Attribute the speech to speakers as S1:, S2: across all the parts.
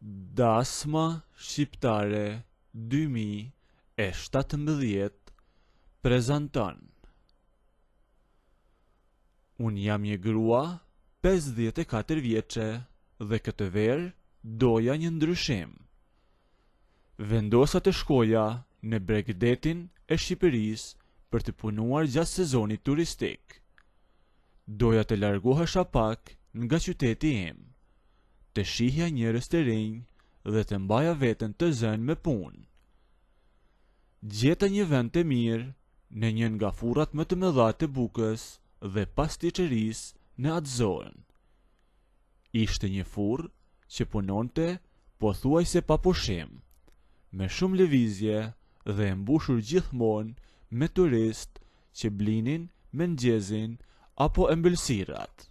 S1: Dasma Shqiptare 2017 prezanton Unë jam një grua 54 vjeçe dhe këtë verë doja një ndryshim. Vendosa të shkoja në bregdetin e Shqipërisë për të punuar gjatë sezonit turistik. Doja të largohesha pak nga qyteti im, të shihja njerëz të rinj dhe të mbaja veten të zënë me punë. Gjeta një vend të mirë në një nga furrat më të mëdha të bukës dhe pastiçerisë në atë zonë. Ishte një furrë që punonte pothuajse pa pushim, me shumë lëvizje dhe e mbushur gjithmonë me turistë që blinin mëngjezin apo ëmbëlsirat.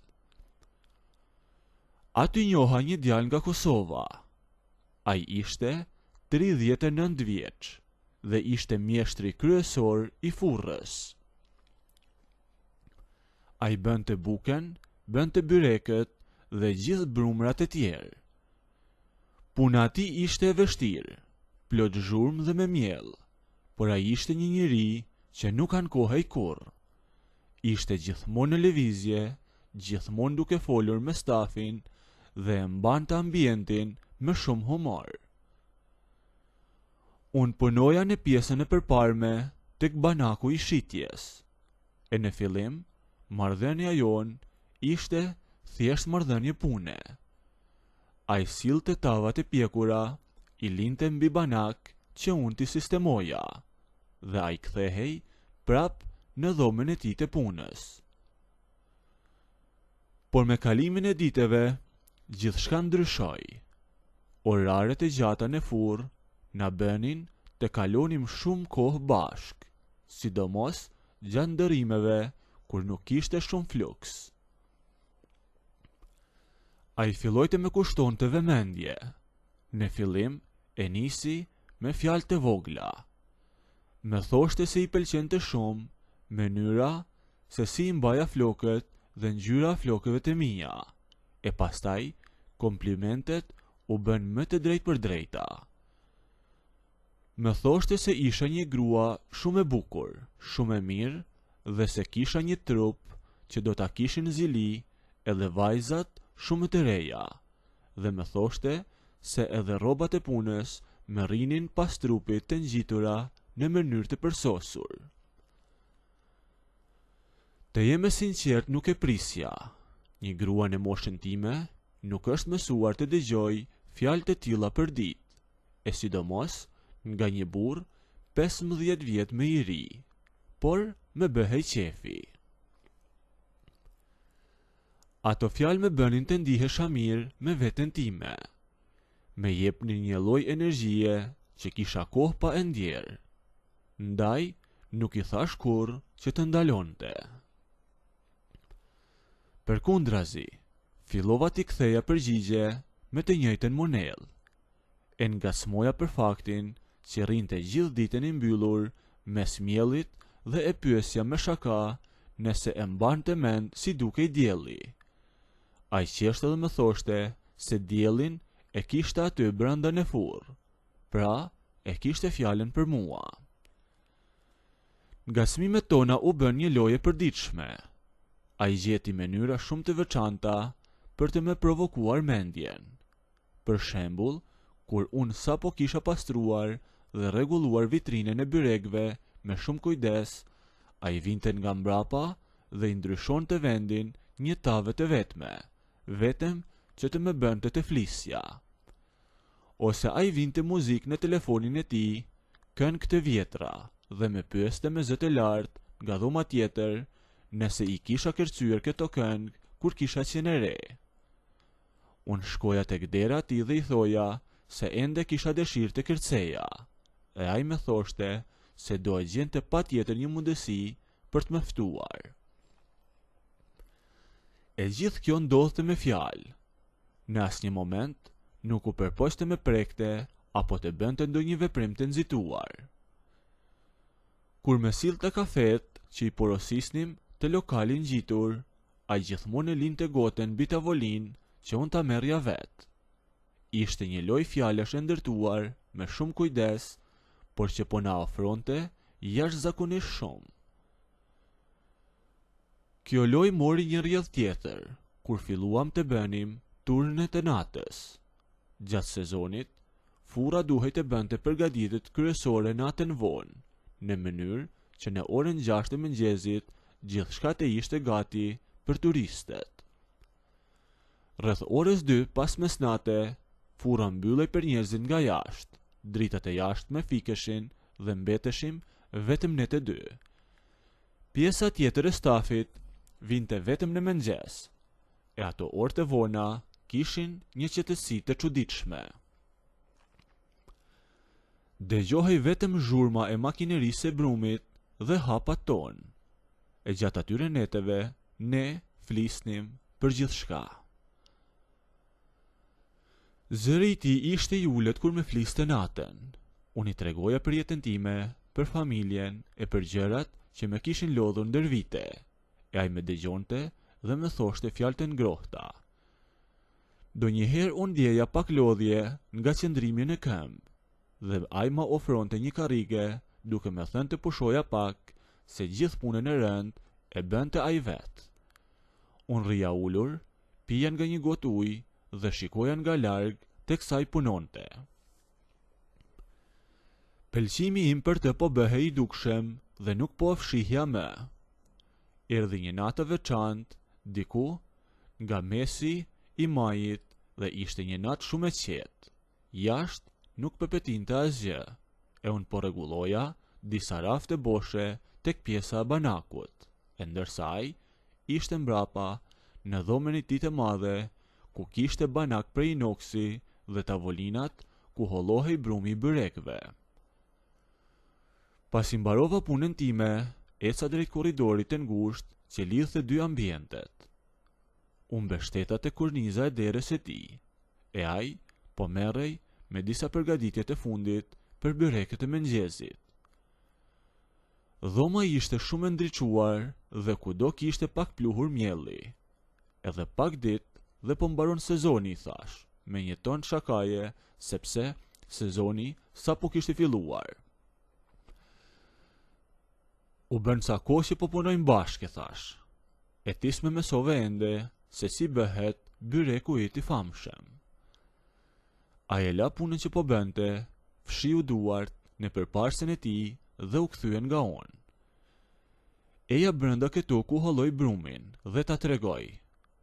S1: Aty njoha një djalë nga Kosova. Ai ishte 39 vjeç dhe ishte mjeshtri kryesor i furrës. Ai bënte bukën, bënte byrekët dhe gjithë brumërat e tjerë. Puna e tij ishte e vështirë, plot zhurmë dhe me miell, por ai ishte një njeri që nuk ankohej kurrë. Ishte gjithmonë në lëvizje, gjithmonë duke folur me stafin dhe e mbante ambientin me shumë humor. Unë punoja në pjesën e përparme tek banaku i shitjes. E në fillim, marrëdhënia jonë ishte thjesht marrëdhënie pune. Ai sillte tavat e pjekura, i linte mbi banak që unë t'i sistemoja dhe ai kthehej prapë në dhomën e tij të punës. Por me kalimin e ditëve, gjithçka ndryshoi. Oraret e gjata në furrë na bënin të kalonim shumë kohë bashkë, sidomos gjatë ndërrimeve kur nuk kishte shumë fluks. Ai filloi të më kushtonte vëmendje. Në fillim e nisi me fjalë të vogla. Më thoshte se i pëlqente shumë mënyra se si i mbaja flokët dhe ngjyra e flokëve të mia, e pastaj komplimentet u bënë më të drejtpërdrejta. Më thoshte se isha një grua shumë e bukur, shumë e mirë dhe se kisha një trup që do ta kishin zili edhe vajzat shumë të reja dhe më thoshte se edhe rrobat e punës më rrinin pas trupit të ngjitura në mënyrë të përsosur. Të jem e sinqertë nuk e prisja. Një grua në moshën time nuk është mësuar të dëgjojë fjalë të tilla përditë, e sidomos nga një burrë 15 vjet më i ri. Por më bëhej qefi. Ato fjalë më bënin të ndihesha mirë me veten time. Më jepnin një lloj energjie që kisha kohë pa e ndjerë. Ndaj, nuk i thashë kurrë që të ndalonte. Përkundrazi, fillova t'i ktheja përgjigje me të njëjtën monedhë. E ngacmoja për faktin që rrinte gjithë ditën i mbyllur mes miellit dhe e pyesja me shaka nëse e mbante mend si dukej dielli. Ai qeshte dhe më thoshte se diellin e kishte aty brenda në furrë. Pra, e kishte fjalën për mua. Ngacmimet tona u bënë një lojë e përditshme. Ai gjeti mënyra shumë të veçanta për të më provokuar mendjen. Për shembull, kur unë sapo kisha pastruar dhe rregulluar vitrinën e byrekëve me shumë kujdes, ai vinte nga mbrapa dhe i ndryshonte vendin një tave të vetme, vetëm që të më bënte të flisja. Ose ai vinte muzikë në telefonin e tij, këngë të vjetra, dhe më pyeste me zë të lartë nga dhoma tjetër nëse i kisha kërcyer këto këngë kur kisha qenë e re. Unë shkoja tek dera e tij dhe i thoja se ende kisha dëshirë të kërceja, e ai më thoshte se do e gjente patjetër një mundësi për të më ftuar. E gjithë kjo ndodhte me fjalë. Në asnjë moment nuk u përpoq të më prekte apo të bënte ndonjë veprim të nxituar. Kur më sillte kafetë që i porosisnim te lokali ngjitur, ai gjithmonë e linte gotën mbi tavolinë që unë ta merrja vetë. Ishte një lojë fjalësh e ndërtuar me shumë kujdes, por që po na ofronte jashtëzakonisht shumë. Kjo lojë mori një rrjedhë tjetër, kur filluam të bënim turnet e natës. Gjatë sezonit, furra duhej të bënte përgatitjet kryesore natën vonë, në mënyrë që në orën 6 të mëngjesit gjithçka të ishte gati për turistët. Rreth orës 2 pas mesnate, furra mbyllej për njerëzit nga jashtë, dritat e jashtme fikeshin dhe mbeteshim vetëm ne të dy. Pjesa tjetër e stafit vinte vetëm në mëngjes, e ato orë të vona kishin një qetësi të çuditshme. Dëgjohej vetëm zhurma e makinerisë së brumit dhe hapat tonë. E gjatë atyre netëve ne flisnim për gjithçka. Zëri i tij ishte i ulët kur më fliste natën. Unë i tregoja për jetën time, për familjen e për gjërat që më kishin lodhur ndër vite, e ai më dëgjonte dhe më thoshte fjalë të ngrohta. Ndonjëherë unë ndjeja pak lodhje nga qëndrimi në këmbë, dhe ai më ofronte një karrige duke më thënë të pushoja pak se gjithë punën e rëndë e bënte ai vetë. Unë rrija ulur, pija nga një gotë ujë dhe shikoja nga larg teksa ai punonte. Pëlqimi im për të po bëhej i dukshëm dhe nuk po e fshihja më. Erdhi një natë e veçantë, diku nga mesi i majit dhe ishte një natë shumë e qetë. Jashtë nuk pepetinte asgjë, e unë po rregulloja disa rafte boshe tek pjesa e banakut, e ndërsa ai ishte mbrapa në dhomën e tij të madhe, ku kishte banak prej inoksi dhe tavolinat ku hollohej brumi i byrekëve. Pasi mbarova punën time, eca drejt korridorit të ngushtë që lidhte dy ambientet. U mbështeta te korniza e derës së tij, e ai po merrej me disa përgatitje të fundit për byrekët e mëngjesit. Dhoma ishte shumë e ndriçuar dhe kudo kishte pak pluhur mielli. Edhe pak ditë dhe po mbaron sezoni, i thashë, me një ton shakaje, sepse sezoni sapo kishte filluar. U bënë ca kohë që po punojmë bashkë, i thashë. E ti s'më mësove ende se si bëhet byreku yt i famshëm. Ai e la punën që po bënte, fshiu duart në përparësen e tij dhe u kthye nga unë. Eja brenda këtu ku holloj brumin dhe ta tregoj,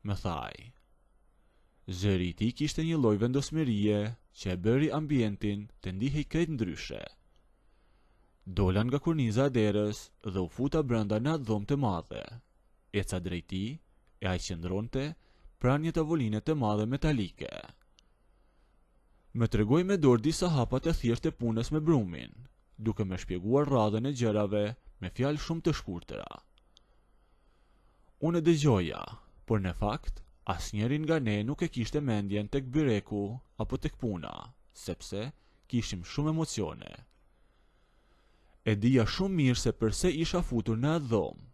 S1: më tha ai. Zëri i tij kishte një lloj vendosmërie që e bëri ambientin të ndihej krejt ndryshe. Dola nga korniza e derës dhe u futa brenda në atë dhomë të madhe. Eca drejt tij e ai qëndronte pranë një tavoline të madhe metalike. Më tregoi me dorë disa hapa të thjeshtë të punës me brumin, duke më shpjeguar radhën e gjërave me fjalë shumë të shkurtra. Unë e dëgjoja, por në fakt, asnjëri nga ne nuk e kishte mendjen tek byreku apo tek puna, sepse kishim shumë emocione. E dija shumë mirë se përse isha futur në atë dhomë,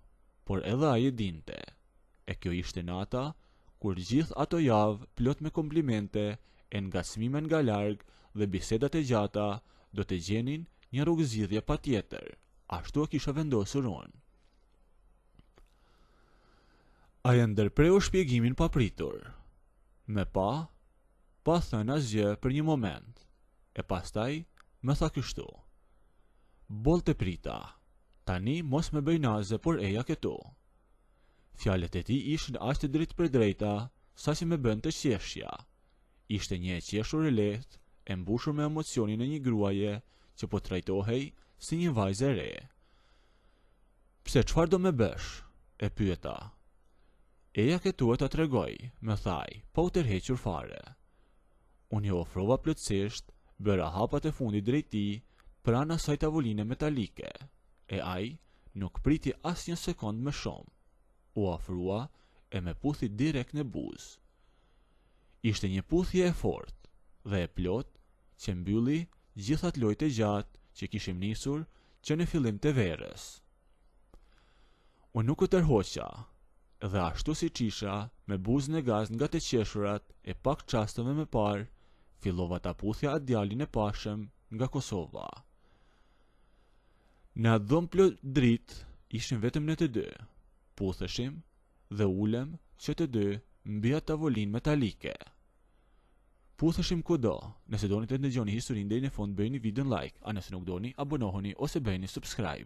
S1: por edhe ai e dinte. E kjo ishte nata kur gjithë ato javë plot me komplimente e ngacmime nga larg dhe bisedat e gjata do të gjenin një rrugëzgjidhje patjetër, ashtu e kisha vendosur unë. Ai e ndërpreu shpjegimin papritur. Më pa, pa thënë asgjë për një moment, e pastaj më tha kështu. Boll të prita, tani mos më bëj naze por eja këtu. Fjalët e tij ishin aq të drejtpërdrejta, saqë më bënë të qeshja. Ishte një e qeshur e lehtë, e mbushur me emocionin e një gruaje që po trajtohej si një vajzë e re. Pse çfarë do më bësh? e pyeta. Eja këtu e ta tregoj, më tha ai, pa u tërhequr fare. Unë iu ofrova plotësisht, bëra hapat e fundit drejt tij, pranë asaj tavoline metalike, e ai nuk priti asnjë sekondë më shumë. U afrua e më puthi direkt në buzë. Ishte një puthje e fortë dhe e plotë që mbylli gjithë atë lojë të gjatë që kishim nisur që në fillim të verës. Unë nuk u tërhoqa, dhe ashtu siç isha, me buzë në gaz nga të qeshurat e pak çasteve më parë, Fillova ta puthja atë djalin e pashëm nga Kosova. Në atë dhomë plot dritë ishim vetëm ne të dy. Putheshim dhe ulem që të dy mbi atë tavolinë metalike. Putheshim kudo. Nëse doni të ndëgjoni historinë deri në fund bëjeni videon like, a nëse nuk doni abonohuni ose bëjeni subscribe.